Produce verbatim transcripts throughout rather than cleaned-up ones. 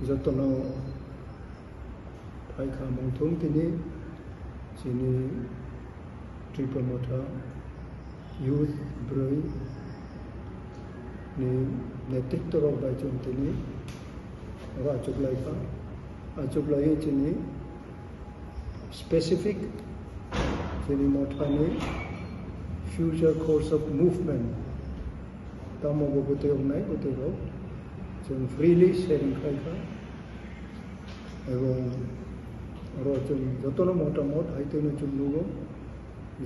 Jotono phaikha mungthung tini chini Tipra Motha youth brwi ni netritwo rok bai chwng tini oro achuklaikha. Achuklaiwi chini specific chini mothani future course of movement tamo bo bwtwi wngnai bwtwi rok chwng freely sharing khlaikha. Ebong oro chwng jotono motamot hai twino chwng nugo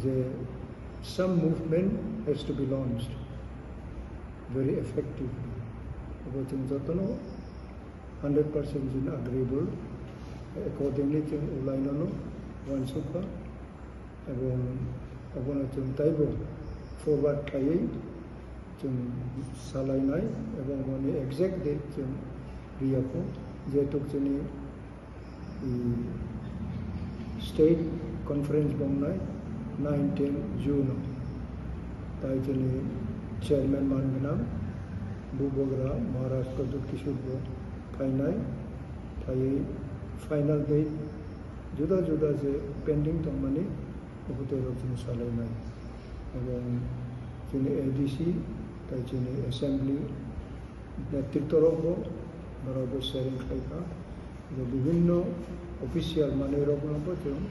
je some movement has to be launched very effectively. Abo chwng jotono hundred percent chwng agreeable, accordingly chwng ulainano uansukha. Ebong obono chwng taibo forward khlaiwi chwng salainai, ebong boni exact date chwng riyapho, jehetu chini, mm, state conference bongnai nine ten June o. Tai chini chairman man gwnang Bubagra Maharaj Pradyut Kishore bo phainai, phaiwi final date juda juda je pending tongmani, Obo tei rok chini salainai. Ebong chini A D C, tai chini assembly, netritwo rok bo, borok bo sharing khlaikha. Je bibhinno official manwi rokno bo chwng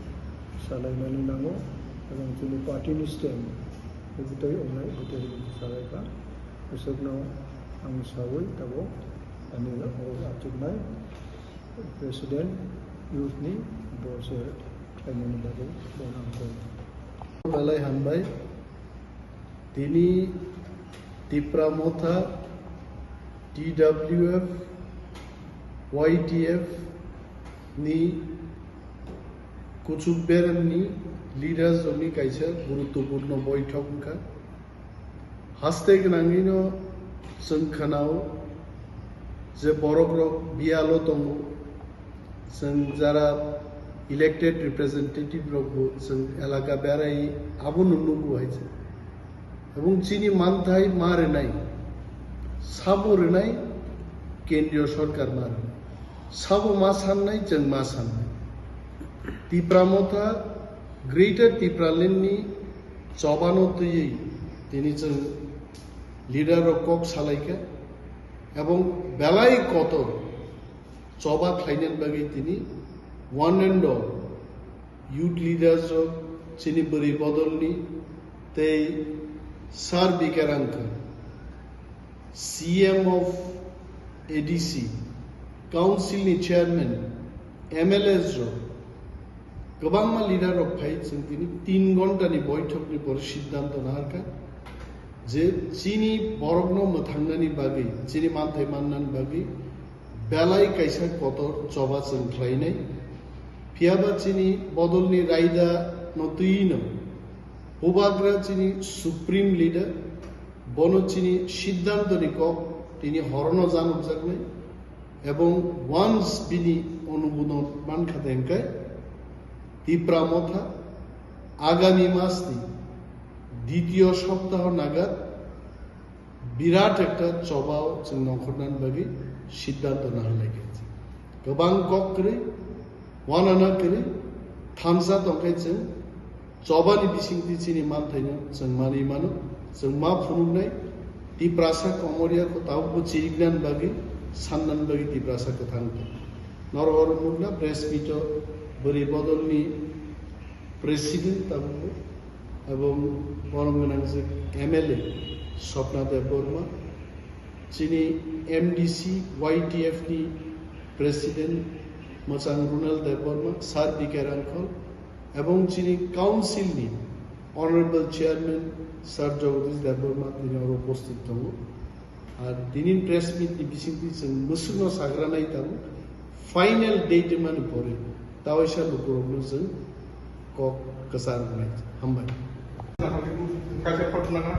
salainani nango. Ebong chini party ni stand, obo tei ongnai, obo tei rok chini salaikha. Bwswkno ang sawi tabuk ani o achuknai. President youth ni bo se khlaimani bagwi bono ang koi. Belai hambai. Tini Tipra Motha, T W F, Y T F ni Kuchuk Berem ni leaders rokni kaisa guruttopurno boithok wngkha. Haste gwnangwino chwng khwnao je borokrok biyalo tongo, chwng jara elected representative rokbo chwng elaka berai abono nugo hai se. Ebong chini manthai ma rwnai, sabo rwnai, kendriyo sorkar ma rwnai, sabo ma sannai, chwng ma sannai. Tipra Motha, Greater Tipraland ni chobano twiwi tini chwng leader rok kok salaikha, ebong belai kotor choba khlainani bagwi tini one and all youth leaders rok, chini bwrwi bodolni tei Sir B K Rangkha, C M of A D C, Council ni chairman, M L As rok, kwbangma leader rok phai chwng tini tin ghonta ni boithok ni pore siddhanto naharkha je chini borokno mwthangnani bagwi, chini manthai mannani bagwi belai kaisa kotor choba chwng khlainai. Phiyaba chini bodolni raida no twino Bubagra chini supreme leader, bono chini siddhanto ni kok tini horono janokjaknai, ebong once bini onubodon mankha de hwnkhe Tipra Motha agami masni ditiyo soptaho nagat birat ekta chobao chwng nongkhornani bagwi siddhanto naharlaikha. Kwbang kok kwrwi, wanana kwrwi, thansa tongkhe chwng chobani bisingtwi chini manthaino chwng manwi mano, chwng ma phunuknai, Tiprasa komorya kho tabukbo chiriknani bagwi, sannani bagwi Tiprasa kwthang tong. Norok oro nukna press meet-o bwrwi bodolni president tabukbo, ebong borom gwnangjak M L A Swapna Debbarma, chini M D C Y T F ni president mwchang Runal Debbarma, Sir B K Rangkhol, ebong chini council ni honorable chairman Sir Jagadish Debbarma tini oro upasthit tongo. Ar tini press meet ni bisingtwi chwng mwswkno sagra nai tabuk, final date mani pore tawaisa lukurokno chwng kok kwchar wngnai. Hambai. Kaisa khoroknana.